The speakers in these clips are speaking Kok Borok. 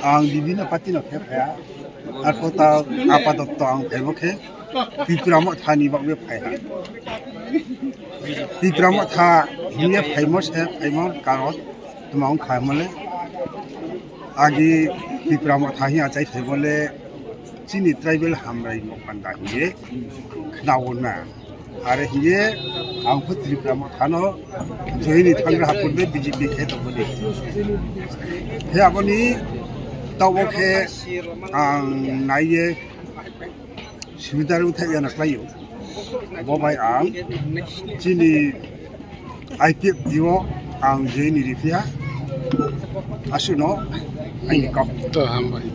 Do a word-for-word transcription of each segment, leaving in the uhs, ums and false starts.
Ang bibhinno party no khe phaiya. Arpho ta apatoto ang phaibo khe Tipra Motha ni bagwi phaiha. Tipra Motha hiye phaimo se phaimo karon tuma wng kha mole. Agi Tipra Motha hi achai phaimole chini tribal hamrai mo panda hiye khnawo na. Are hiye ang phu Tripura Motha no join ni thangra hapun de B J P khe tongmani. He aboni tabo khe ang naiye subida rung thai yana khlaio. Bo bai ang chini I P F T o ang join ni riphiya. Asuno aini kok. To hambai.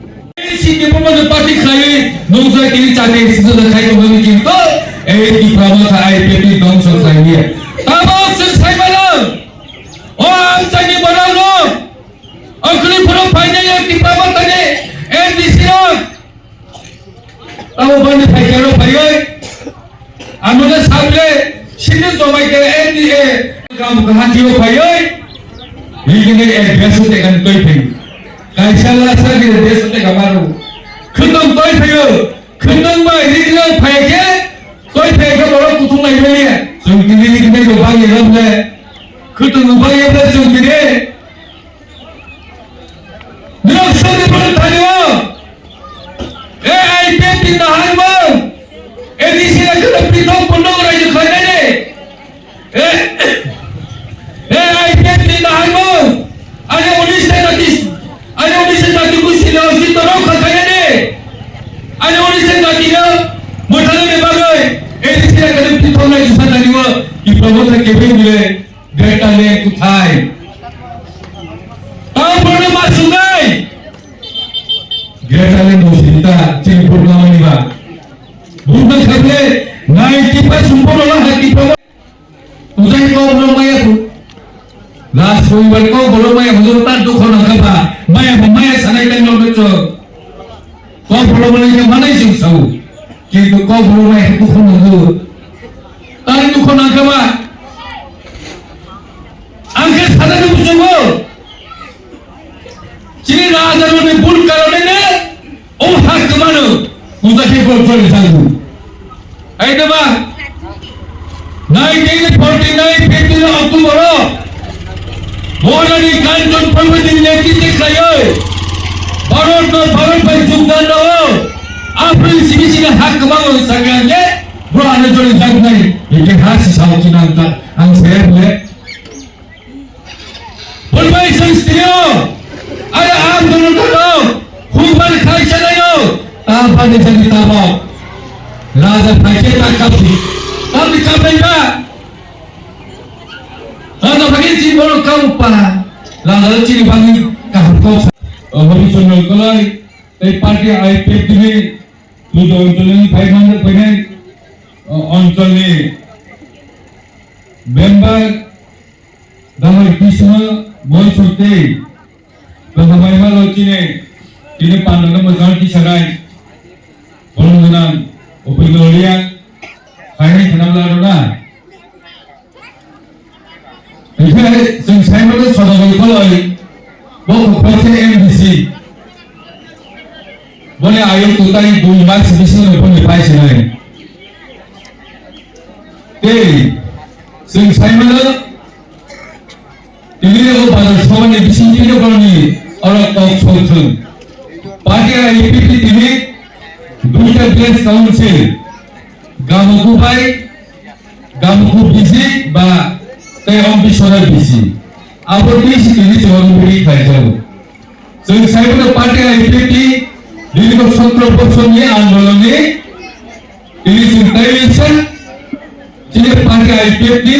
Sini pun ada party khlaiwi nungsa kiri chati sisa da khai tongmani kinto, eh, Tipra Motha I P F T dongso khlaiwi. Tabok sing sai malang. O ang chani borok no. Ang kuli borok phainai ya Tipra Motha ni M D C rok. Abo bani phaikhe aro phaiwi, ano le sable, sini jomai khe N D A, kam kahati o phaiwi, rigini ek desh te kan toi phai. Kaisa la sa gire desh te kamaru. Khutong toi phaiwi, khutong bai rigini phai khe, toi phai khe borok kutung lai mani. Sungkiri rigini jo bang ye le. Khutong bang ye le sungkiri. Nirok sadi pun tadi o. Eh, I P F T ni naharmung. Eh, di sini kena pintu pun dong rai kau nene. Eh, eh, I P F T ni naharmung. Ada unis saya nanti, ada unis saya nanti ku sini harus kita rok kau nene. Ada unis saya nanti ya. Muthalan ni bagai. Eh, di sini kena pintu rai kau nene. Ibu kota kebeng bile. Greater Lake kuthai? Tamo borokno ma swngnai? Greater Lake bo sini ta chini program ni ba. Buddha kable ninety percent sumpo no ha ki program. Ujai ko borok maya ku. Last Soibar ko borok maya huzur ta dukho na kaba. Maya bo maya sanai ta no becho. Kok borok bai khe manai chwng sao. Kintu kok borok bai khe dukhu nangkha. Tani dukhu nangkha ba? Ang khe sanani buchungo. Chini rajarokni bul karonene o ha kwmano puja khe borok choli sango. Aidaba, nineteen forty-nine fifteen October o, Maharani Kanchan Purba din netrite khlaiwi, Bharat no Bharat bai jogdan rwo, April simi sini ha kwbangma sakya je, bro ano jori jaknai, ike ha si sao kinang ta, ang saya bole. Purbai sing strio, ada am dulu dulu, hubar khai chalayo, apa ni jadi tabo. Raja khai ke tak kapi, tapi kapi ba. Raja bagi si bolo kau pa, raja chini bagi kaham kau. Hobi sonol kolai, tai party I P F T ni, tu don tuni five hundred pene, on tuni member. Damai Krishna Moy Sotei, Kahamai Malo Chine, Chine Pandana Mazal Kisarai, Bolong Ganang, Upindolia, Haini Khanabla Rona. Ike, Sing Saimano Sodabai Koloi, Boko Kose M D C, Bone Ayo Tutai Bui Mas Bising Bone Pai Sinai. Tei, Sing Saimano, Tini o bazar sabani bisingtwi borokni oro kok sok thung. Party I P P tini duita village council, Gamuku bai, Gamuku bisi ba tei Ompisora bisi. Abo bisi tini chwng buri khlai jago. Chwng saibo party I P P dini ko sotro bosor ni andolon ni Tini chwng taiwi sa, chini party I P F ni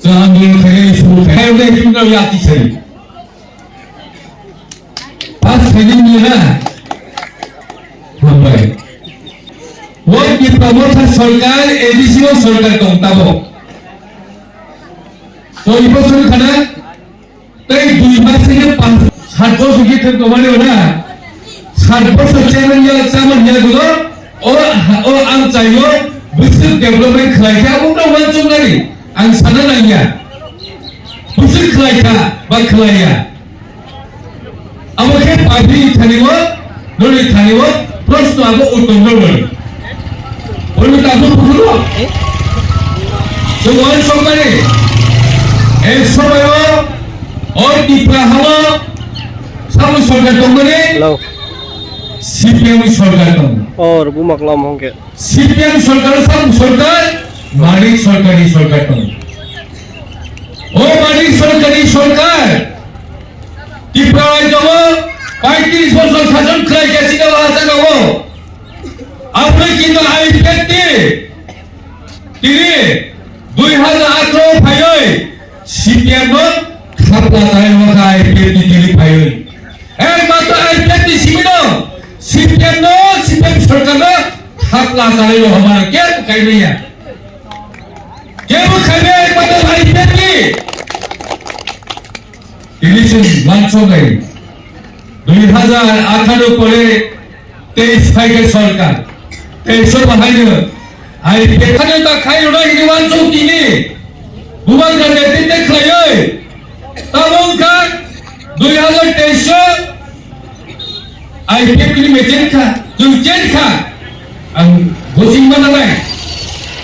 chwng andolon khainani suru khainai, chwng no yati sai. Pass khainani ni na. Hambai. Wai Tipra Motha sarkar, A D C o sarkar tong tabo. To ibo suru khana, Tei dui mas ni pang sat bosor khe thwk tongmani wana. Sat bosor chairman ya, chairman ya gulo. O, o ang chaio bwswk development khlai kha, abo no wansuknani ang sana nangya. Bwswk khlai kha ba khlaiya. Abo khe Abini thani o, noni thani o, proshno abo uttor no rwdi. Ono tabuk bukhuk o. Chwng uansukmani, e somoio, o Tripura hao, samung sorkar tongmani, Hello. C P M sorkar tongo. Or bumak lam hongke. C P M sorkar, samung sorkar, Manik sorkar ni sorkar tongo. O Manik sorkar ni sorkar, Tripura rajyo o paitris bosor sason khlai khe chini o hachano o. Aboni kintu I P F T tini dui hajar atharo phaiwi C P M no khapla chai o kha I P F T tini phaiwi. Ekmatro I P F T simi no C P M no C P M sorkar no khapla chai o hamano kebo khaimaya. Kebo khaimaya ekmatro I P F T. Tini chwng uansuknai, dui hajar atharo pore teis phaikhe sorkar, teis o bahaino I P F T ta khairwna hini uansuk tini, bubagra netrite khlaiwi, tamo wngkha dui hajar teis o I P F T ni meeting kha, chwng change kha. Ang bujing mana nai.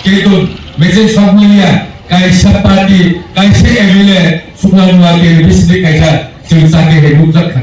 Kintu meeting sok manya, kaisa party, kaisa M L A, sukna mua ke bisni kaisa chwng chakri hai nukjak kha.